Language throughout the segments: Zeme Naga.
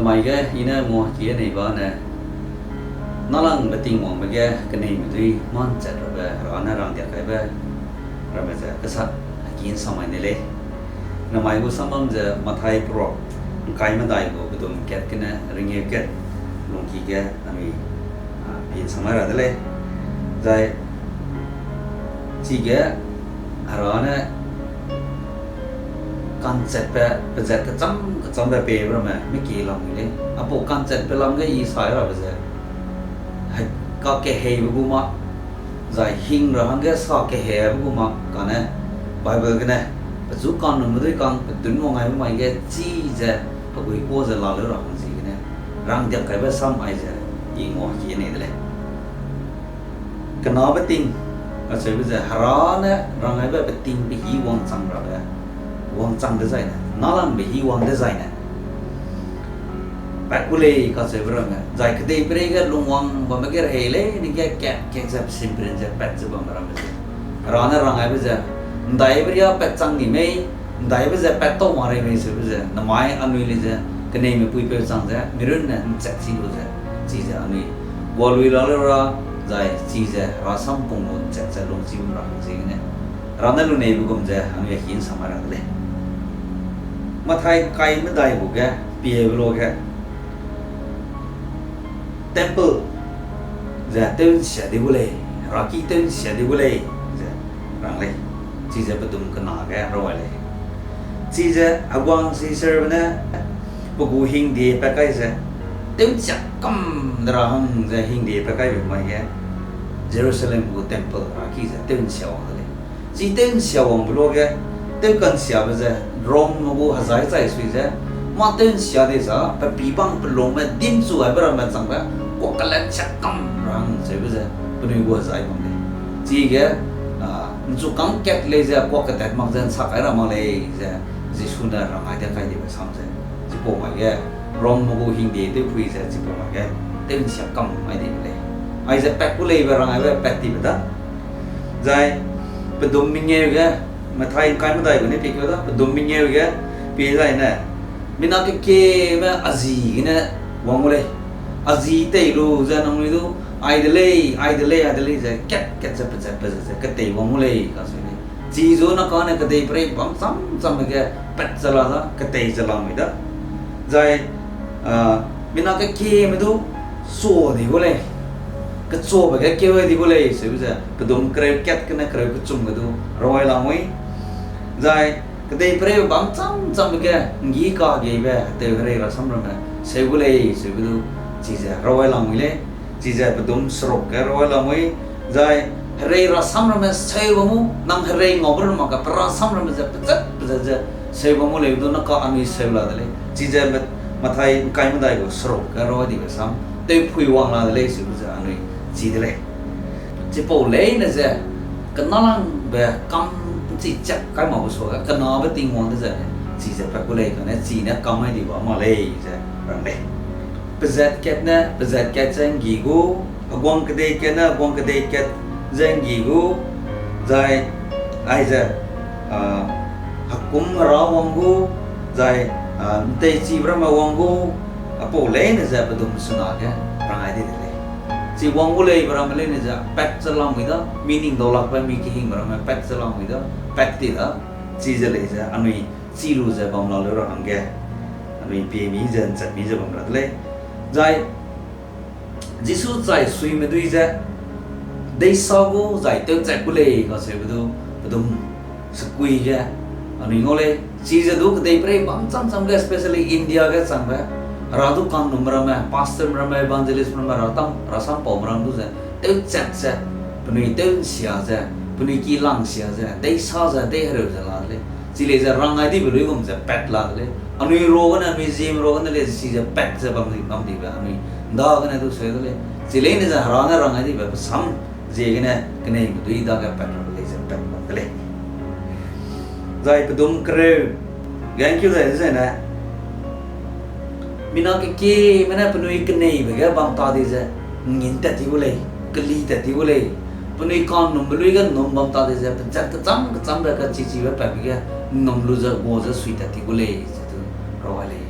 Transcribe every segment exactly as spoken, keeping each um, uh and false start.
Mai ge i ne nguaki nei ba ne, nâlangbe Tingwangbe ge keneime dui mâ nchat rabe Hera ne rangdiak kaibe ramme ze kesak heki ’nsa mai ne lei. Namai gu sam bam ze Mathai perak ’ngkai medai gu pedum kat gene ringeu kat lungki ge anui, a, pi ’nsa mai ra de lei. Zai chige Hera ne ka'nchatbe, pezat kecham kechambe peibe ramme miki lam mi lei. Apau ka'nchatbe lam ge i sai rabe ze, he, kakeheibe gu ma, zai hing ra hangge sa kehebe gu ma, kane Bible gene, pechu ka'nnumme dui kang, pedun wang aibe mai ge chi ze, pegui kuâ ze laleu ra hang ziegene, rangdiak kaibe sam aize, i nguaki nei de lei. Kenabe ting, kacheube ze Hera ne rang aibe peting pehî wangchang rabe, wangchang dezaine, nâlangbe hî wang dezaine pat gu lei kacheube ramme, zai kedeiperei ge lungwang bamme ge rehei leine ge kat kat ze pesinprin ze pat ze bamme ramme ze, Hera ne rang aibe ze, ’ndaibe riâ pat chang di mei, ’ndaibe ze pat tau ma rei mei seube ze, namai anui lei ze, keneime puipeu chang ze, mirunne ’nchat chi lu ze, chize anui gualui la le ra, zai chize Hera sam pung gu ’nchat ze lungchi bam ra hang ziegene, Hera ne luneibe gum ze anui heki ’nsa mai ra de lei. Mathai ’ngkai medai gu ge, piebe luage, temple ze tew'nsia di gu lei, Heraki tew'nsia di gu lei, ze rang lei. Chize pedum kena ge rawai lei. Chize heguang Caesarbe ne pe gu hingdie pat kai ze, tew'nsia kam de ra hang ze hingdie pat kaibe mai ge, Jerusalem gu temple Heraki ze tew'nsia wang de lei. Chi tew'nsia wangbe luage, tewka'nsiabe ze, Rome gu hezai chai sui ze, mâ tew'nsia di za, pe pî bang pe lungme dimchu aibe ramme changbe, kuak kelat sia kam ra hang cheube ze, penui gu hezai bam lei. Chige, a, ’nchu kang kat lei ze kuak ketat mak ze ’nsak kai ra mak lei ze, Jisu ne rang ai de kai dibe sam ze, chipau mai ge, Rome gu hingdie tewpui ze chipau mai ge, tew'nsia kam ai di de lei. Aize pat gu leibe rang aibe pat tibe da. Zai pedum mengeu ge, Mathai ’ngkai medai gu ne pie keu da, pedum mengeu ge, pie zaine, mina kekieme a ji gene wang gu lei. A ji tei lu ze nangnui du, ai de lei, ai de lei, ai de lei ze, kat kat ze pezat pezat ze, ketei wang gu lei, kacheu lei. Chi zu na kane kedeiperei bam cham chambe ge pat ze la da, ketei ze la mui da. Zai, a, mina kekieme du, sua di gu lei. Kechuabe ge keu di gu lei, seube ze, pedum kereu kat gene kereu kechum ge du, rawai lamui. Zai, kedeipereibe bam cham chambe ge, ’nggi kageibe, tew herei rasam ramme, seu gu lei, seube du, chize rawai lamui lei. Chize pedum seruk ge rawai lamui, zai herei rasam ramme seu bam mu, nang herei ngaube ramme ka pe rasam ramme ze pezat pezat ze seu bam mu lei du na ka anui seu la de lei. Chize Mat-, Mathai ’ngkai medai gu seruk ge rawai dibe sam, tewpui wang la de lei, seube ze anui chi de lei. Chipau leine ze, kenalangbe kam ’nchi chak kai mak gu suage, kenabe Tingwang de ze, chize pat gu lei kane, chi ne kam ai di ba ma lei ze rang lei. Pezat kat ne, pezat kat ze ’nggi gu, heguang kedei kat ne, heguang kedei kat ze ’nggi gu, zai, aize, a, hekum hera wang gu, zai, a, ’nteichibe ramme wang gu, apau leine ze pedum sena ge rang ai di de lei. Chi wang gu leibe ramme leine ze pat ze lamui da, meaning daulakbe mi kehingbe ramme pat ze lamui da, pat ti da, chize lei ze anui chi lu ze bam la leu ra hangge, anui pie mi ze ’nchat mi ze bam ra de lei. Zai, Jisu chai suime dui ze, deisa gu zai tewchat gu lei kacheube du, pedum sekui ge, anui ngau lei, chize du kedeiperei bam cham cham ge, especially India ge changbe, hera du kangnumbe ramme, pastorme ramme, evangelistme ramme, hera tam, hera sam paume ram du ze, tewchat ze, penui tew'nsia ze, penui ki langsia ze, deisa ze, deihereu ze la de lei. Chi lei ze rang ai dibe luigum ze pat la de lei. Anui ruagene, anui ziemme ruagene lei ze chize pat ze bam di, bam dibe anui ’ndagene du seu de lei. Chi leine ze hera ne rang ai dibe pe sam, ziegene keneime dui dage pat ra de lei ze pat bam de lei. Zai pedum kereu, gankeu dai de zene, mina kekieme ne penui keneibe ge bam ta di ze, ’ngngin tat ti gu lei, keli tat ti gu lei, penui kangnumbe luige ’nnum bam ta di ze, pechat kecham kechambe kachichibe patbe ge, ’nnum lu ze, gua ze, sui tat ti gu lei, ze du rawai lei.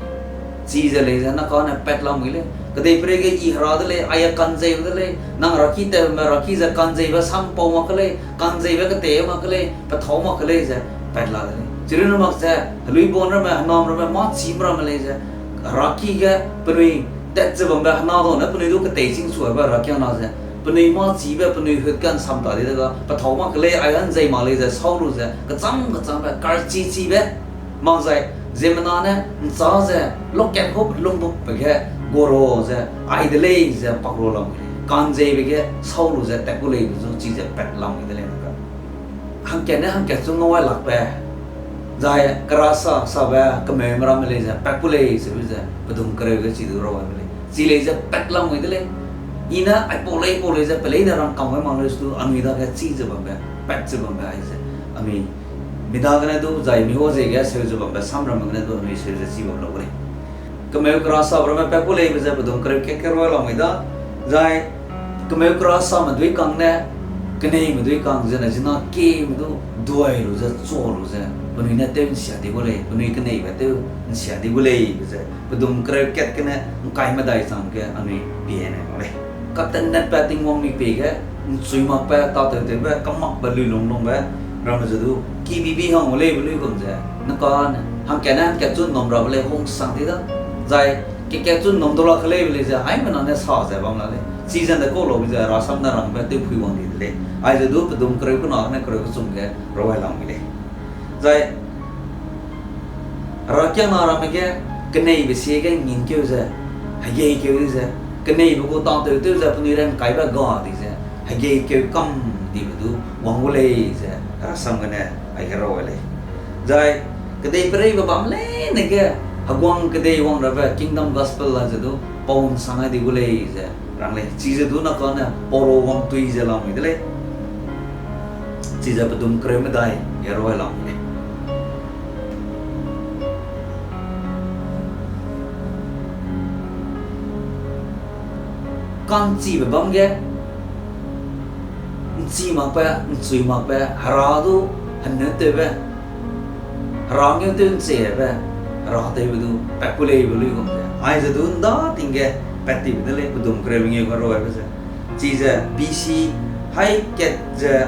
Chize lei ze na kane pat lamui lei. Kedeiperei ge I hera de lei, aia kanzeibe de lei, nang raki tewme raki ze kanzeibe sam pau mak ke lei, kanzeibe ketei mak ke lei, pethâu mak ke lei ze pat la de lei. Chirunne mak ze, heluibon ramme, henam ramme, mâ chîme ramme lei ze, raki ge penui tat ze bambe hena dau ne penui du ketei chîng suabe rakiangna ze, penui mâ chîbe, penui hut ge nsam ta di de ga, pethâu mak ke lei, aia nzei mak lei ze, sau lu ze, kecham kechambe, karchichibe, mak zai, ziemmena ne, nchâ ze, lokat hup, lungbup pe ge, goro ze, ai de lei ze, pak ru lamui lei. Kanzeibe ge, sau lu ze, tat gu lei be zu, chize pat lamui de lei na ka. Hangkat ne hangkat chu ngau ai lakbe, zai kerasa sabe kemeume ramme lei ze, pat gu lei ze, ze, pedum kereu ge chi du rau ai be lei. Chi lei ze pat lamui de lei. I ne aipau lei, pau lei ze, pe leine rangkâng gai mak lei su du, anui dage chi ze bambe, pat ze bambe ai ze. Anui, mi dagene du, zai mi hua ziege seu ze bambe, samramme gene du, anui seu ze chi bam lau gu lei. Kemeu kerasa ramme pat gu leibe ze pedum kereu kat ke rau lamui da, zai kemeu kerasame dui kang ne, keneime dui kang zene zina kieme du duai lu ze, chua lu ze, penui ne tew nsia di gu lei, penui keneibe tew nsia di gu lei be ze, pedum kereu kat gene ngkai medai chang ge anui pie ne lau lei. Katenetbe Tingwang mi pei ge, nchui makbe, tâtewtewbe, kamakbe, luilung lungbe, ramme ze du, kibibi hang gu leibe luigum ze, na kane, hangkat ne hangkat chu nnum rabe lei hungsang di da. Zai, kekat chu nnum du la ke leibe lei ze, haimena ne sa ze bam la lei. Chize de kau laube ze, rasam ne rangbe tewpui wang di de lei. Aize du pedum kereu kena gene kereu kechum ge rau ai lamui lei. Zai, herakiangna ramme ge, keneibe sie ge ngingkeu ze, hegeikeu di ze, keneibe gu tâtewtew ze penui rankaibe ga di ze, hegeikeu kam dibe du wang gu lei ze, herasam gene aige rau ai lei. Zai, kedeipereibe bam leine ge, heguang kedei wang rabe Kingdom Gospel la ze du, pau nsang ai di gu lei ze, rang lei. Chize du na kane, pau ru wangtui ze lamui de lei. Chize pedum kereu medai ge rau ai lamui lei. Ka'nchibe bam ge, nchi makbe, nchui makbe, hera du, heneu tewbe, hera ngeu tew ncheube, hera tewbe du, pat gu leibe luigum ze. Aize du nda ting ge, pat tibe de lei, pedum kereu mengeu ga rau aibe ze. Chize B C haî kat ze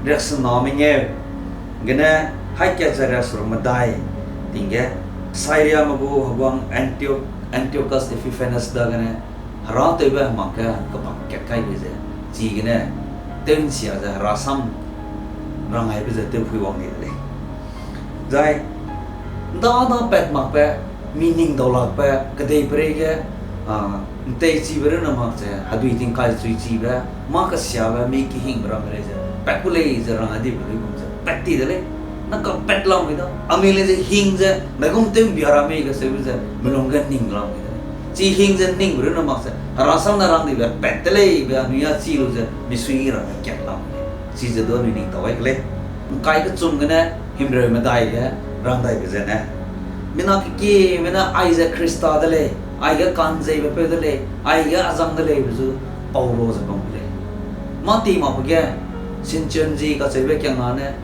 riaksena mengeu gene haî kat ze riakseruk medai ting ge, Syriame gu heguang Antio-, Antiochus Epiphanes dagene, hera tewbe mak ge kebak kat kaibe ze, chigene, tew nsia ze herasam rang aibe ze tewpui wang di de lei. Zai, nda nda pat makbe, mi ning dau lakbe, kedeiperei ge, a, nteichibe runne mak ze, hedui tingkai chuichibe, mâ kesiabe, mi kehingbe ramme lei ze, pat gu lei ze rang ai dibe luigum ze, pat ti de lei. Na ka pat lamui da, anui lei ze hing ze, maigum tew mbia ra mei kaseube ze, melung ge ning lamui de lei. Chi hing ze ningbe runne mak ze, herasam ne rang dibe pat de lei be anui a chi lu ze, misui ramme kat lamui lei. Chize du anui ning tau ai ke lei. Ngkai kechum gene, himreu medai ge, rang daibe zene, mina kekieme ne aize Khrista de lei, aige ka'nzeibe peu de lei, aige azang de lei be zu, pau ru ze bam de lei. Mâ ti makbe ge, Shincheonji kacheube kiangna ne,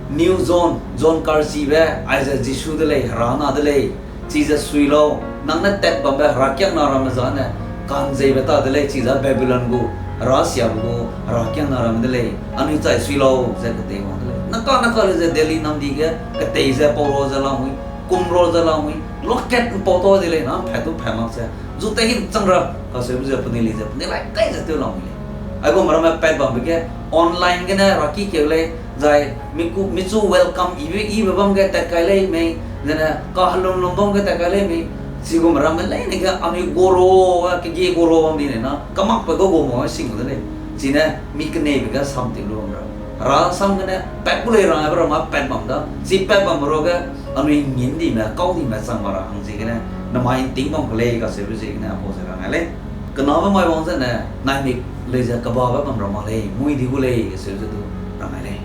New John, John karchibe, aize Jisu de lei, hera na de lei, chize sui lau, nang ne tat bambe herakiangna ramme zane, ka'nzeibe ta de lei, chize Babylon gu, herasiabe gu, herakiangna ramme de lei, anui chai sui lau, ze ketei wang de lei. Na ka, na ka le ze Delhi namdi ge, ketei ze pau ru ze lamui, kum ru ze lamui, lokat mpau tau de lei, na phat du phat mak ze, zu tehinchang ra, kaseube ze penui lei ze, penui lai kai ze tew lamui lei. Aigum ramme pat bambe ge, online gene raki keu lei, zai, miku-, michu welcome ibe, ibe bam ge tat kai lei mei, zene, kahelum lum bam ge tat kai lei mei, chigum ramme leine ge anui goro, a, kegi goro bam di ne na, kamakbe ga gu ma sing gu de lei. Chine, mi keneibe ge sam ti lu bam ra. Herasam gene, pat gu lei rang aibe ramme pat bam da. Chi pat bambe ruage, anui ngin dime, kau dime chang ma ra hang ziegene, namai nting bam ke lei kaseube ziegene, apau ze rang ai lei. Kenabe mai wang zene, naimik lei ze kebabe bam ra mak lei, mui di gu lei, kaseu ze du rang ai lei.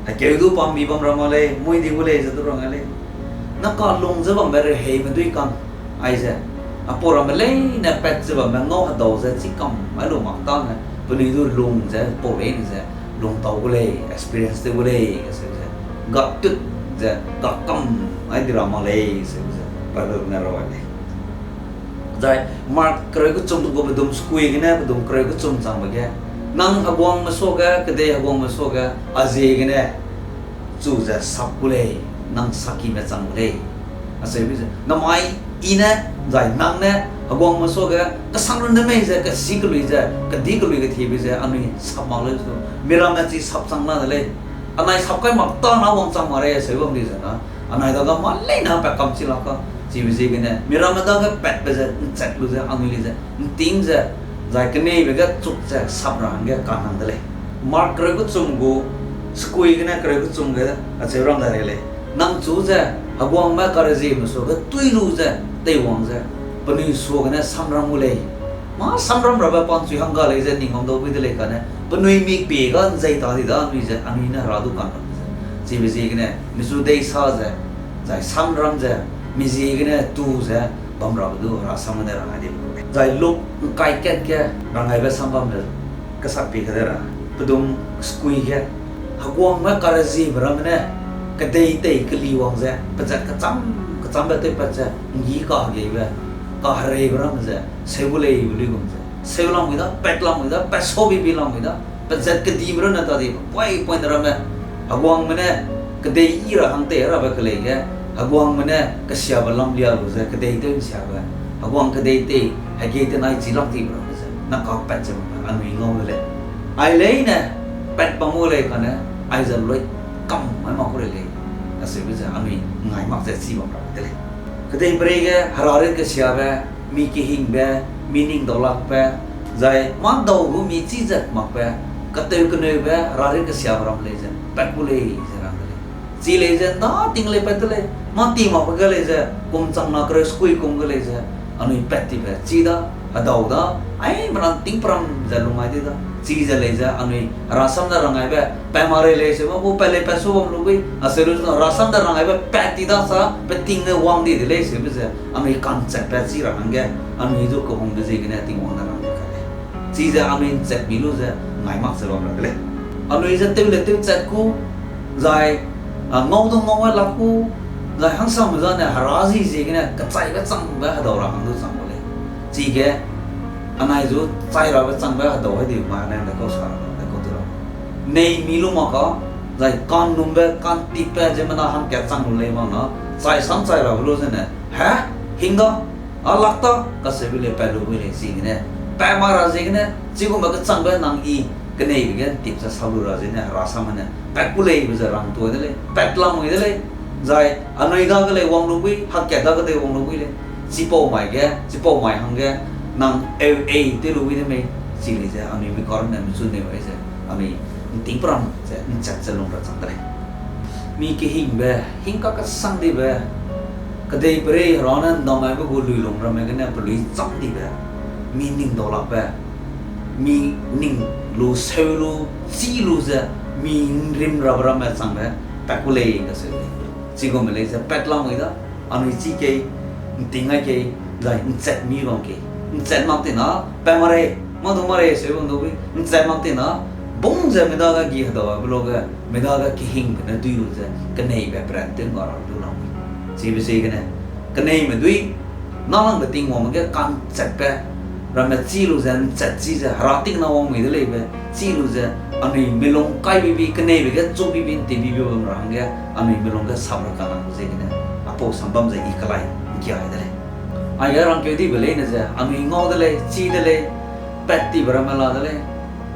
Hekeu du pambi bam ra mak lei, mui di gu lei ze du rang ai lei. Na ka lung ze bambe reheime dui kang, aize, apau ramme leine pat ze bambe ngau hedau ze chikam mai lu mak tane, penui du lung ze pau leine ze, lung tau gu lei, experience tew gu lei, kaseu ze, gatut ze, gakam ai di ra mak lei, seu ze, Bible ne rau ai lei. Zai Mark kereu kechum gu pedum sekui gene pedum kereu kechum changbe ge, nang heguangme suage, kedei heguangme suage, a ziegene chu ze sap gu lei, nang sakime chang gu lei. Acheube ze, namai I ne, zai nang ne, heguangme suage, kesang runne mei ze, kesi kelui ze, kedi kelui kethibe ze, anui sap mak lei zu. Miramme chi sap chang la de lei. Anai sap kai mak ta na wangchang mak rei, acheu bam di ze na. Anai dage mâ leine pa kam chi lak ka, chibe ziegene, miramme dage patbe ze, nchat lu ze, anui le ze, nting ze, zai keneibe ge chuk ze, sap ra hangge kanang de lei. Mark kereu kechum gu, sekui gene kereu kechum ge, acheu rang dai rei lei. Nang chu ze, heguangme karezieme suage tui lu ze, teiwang ze, penui suagene samram gu lei. Mâ samram rabe pa nchui hangga lei ze ning bam dau bui de lei kane, penui mik pie ga nzei ta di da anui ze, anui ne Hera du kanram ze. Chibe ziegene, michu deisa ze, zai samram ze, mi ziegene tu ze, bam rabe du Hera sam ne rang ai di. Zai Luk ngkai kat ge rang aibe sam bam ze, kesak pie kade ra, pedum sekui ge, heguangme kareziebe ramme ne, kedei tei keli wang ze, pezat kecham, kechambe tewpat ze, nggi kahegeibe, kahereibe ramme ze, seu gu leibe luigum ze, seu lamui da, pat lamui da, pat sau bibi lamui da, pezat kedime runne ta di, poi poine ramme, heguangme ne, kedei yi ra hang tei rabe kelei ge, heguangme ne, kesiabe lam lia lu ze, kedei tew nsiabe, heguang kedei tei, hegei tenai chi lak dibe ramme ze, na kapat ze bambe, anui ngau de lei. Ai leine, pat bam gu lei kane, aize loi kam mai mak gu rei lei, acheube ze, anui ngai mak ze chi bam ra de lei. Kedeiperei ge, herarit kesiabe, mi kehingbe, mi ning daulakbe, zai mâ dau gu mi chî zat makbe, kateu keneube, herarit kesiabe ram lei ze, pat gu lei ze rang de lei. Chi lei ze, nda ting lei pat de lei, mâ ting makbe ge lei ze, kum chang na kereu sekui kum ge lei ze, anui pat tibe, chi da, hedau da, aime ran tingperam ze lung ai di da, chi ze lei ze, anui herasam ne rang aibe, pat mak rei lei seu bam gu, pat lei pat su bam lu bui, acheu lu ze, herasam ne rang aibe, pat ti da sa, peting ne wang di de lei seube ze, anui kanchatbe chi ra hangge, anui du kehungbe ziegene Tingwang ne rang di ka lei. Chize anui nchat mi lu ze ngai mak ze bam ra de lei. Anui ze tew le tew chat ku, zai, a, ngau du ngau ai lak ku, zai hangsame zane hera zi ziegene kechaibe changbe hedau ra hang du chang gu lei. Chige, anai zu chai rabe changbe hedau hai di ma ne de kau sa ra de kau tu ra. Nei mi lu mak ka, zai kannumbe, kantipbe, ziemmena hangkat chang lu lei mak na, chai sam chai rabe lu zene, he, hing da, a lak ta, kaseube lei pat lu bui lei ziegene, pat mak ra ziegene, chigumbe kechangbe nang I, keneibe ge ntip ze sa lu ra ziegene, herasam ne, pat ku leibe ze rang tuai de lei, pat lamui de lei, zai, anui dage lei wang lu bui, hangkat dage lei wang lu bui lei, chipau mai ge, chipau mai hangge, nang eu ei tew lu bui de mei, chi lei ze, anui mi karne michu neu ai ze, anui ntingperam ze, nchat ze lung ra chang de lei. Mi kehingbe, hingkak kesang dibe, kedeiperei hera ne ndamaibe gu luilung ramme gene pelui cham dibe, mi ning daulakbe, mi ning lu, seu lu, chî lu ze, mi nrim rabe ramme changbe, pat ku lei kaseu lei. Chigumbe lei ze pat lamui da, anui chi kei, nting ai kei, zai nchat mi bam kei. Nchat mak tina, pat mak rei, mâ du mak rei seu bam du bui, nchat mak tina, bung ze mi dage gi hedau abe luge, mi dage kehingbe ne dui lu ze, keneibe peran tew nga ra du lamui. Chibe ziegene, keneime dui, nalangbe Tingwangme ge kanchatbe, ramme chî lu ze, nchat chî ze, hera tingna wangmui de leibe, chî lu ze, anui milung kai bibi, keneibe ge chu bibi, nti bibi bam ra hangge, anui milung ge sap ra kanang ziegene, apau sam bam ze I kelai, nkiai de lei. Aige rangkeu dibe leine ze, anui ngau de lei, chî de lei, pat tibe ramme la de lei,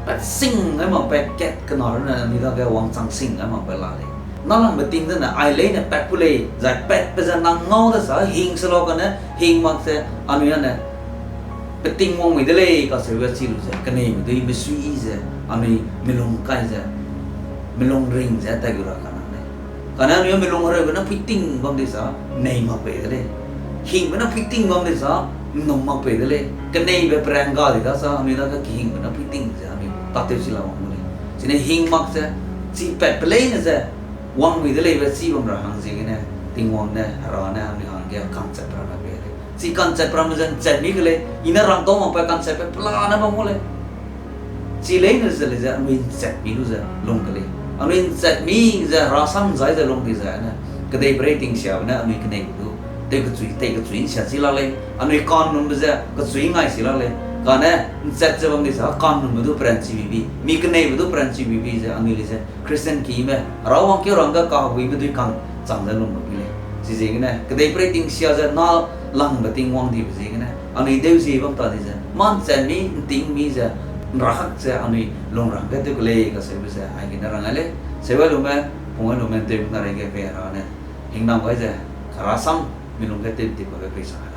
pat sing ai mak pat kat kena runne anui dage wangchang sing ai mak pat la lei. Nalangbe ting zene ai leine pat ku lei, zai patbe ze nang ngau de sa, hing se lau kane, hing mak ze, anui ane, peting wangmui de lei, kaseube chî lu ze, keneime dui mesuiyi ze, anui milung kai ze, milung ring ze, tai gu ra kanang lei. Kane anui milung hereube ne puiting bam di sa, nei mak pei de lei. Hingbe ne puiting bam di sa, nnum mak pei de lei. Keneibe peran ga di da sa, anui dage kehingbe ne puiting ze, anui tatew chi la wang gu lei. Chine hing mak ze, chi patbe leine ze, wangmui de leibe chî bam ra hang ziegene, Tingwang ne, hera ne, anui hangge kanchat ramme pei lei. Chi kanchat ramme ze nchat mi ke lei, I ne rangtau mak pe kanchatbe pelane bam gu lei. Chi leine ze lei ze anui nchat mi lu ze lung ke lei. Anui nchat mi ze herasam zai ze lung di ze ne, kedeiperei tingsiabe ne anui keneibe du tei kechui, tei kechui nsia chi lak lei, anui kanumbe ze kechui ngai si lak lei, kane nchat ze bam di ze kanumbe du peranchi bibi, mi keneibe du peranchi bibi ze anui lei ze Christian kime, Hera wangkeu rangge kaheguime dui kang chang ze lungbe pi lei. Chiziegene, kedeiperei ting sia ze na langbe ting wang dibe ziegene, anui deu zie bam ta di ze, manchat mi, nting mi ze, nrakak ze anui lungrangge tew ke lei kaseube ze, aigene rang ai lei, seuai lume, pungwai lume, nteumena reige pei Hera ne, hingnam gai ze, Herasam, mi lungge tew tip kabe pei sa.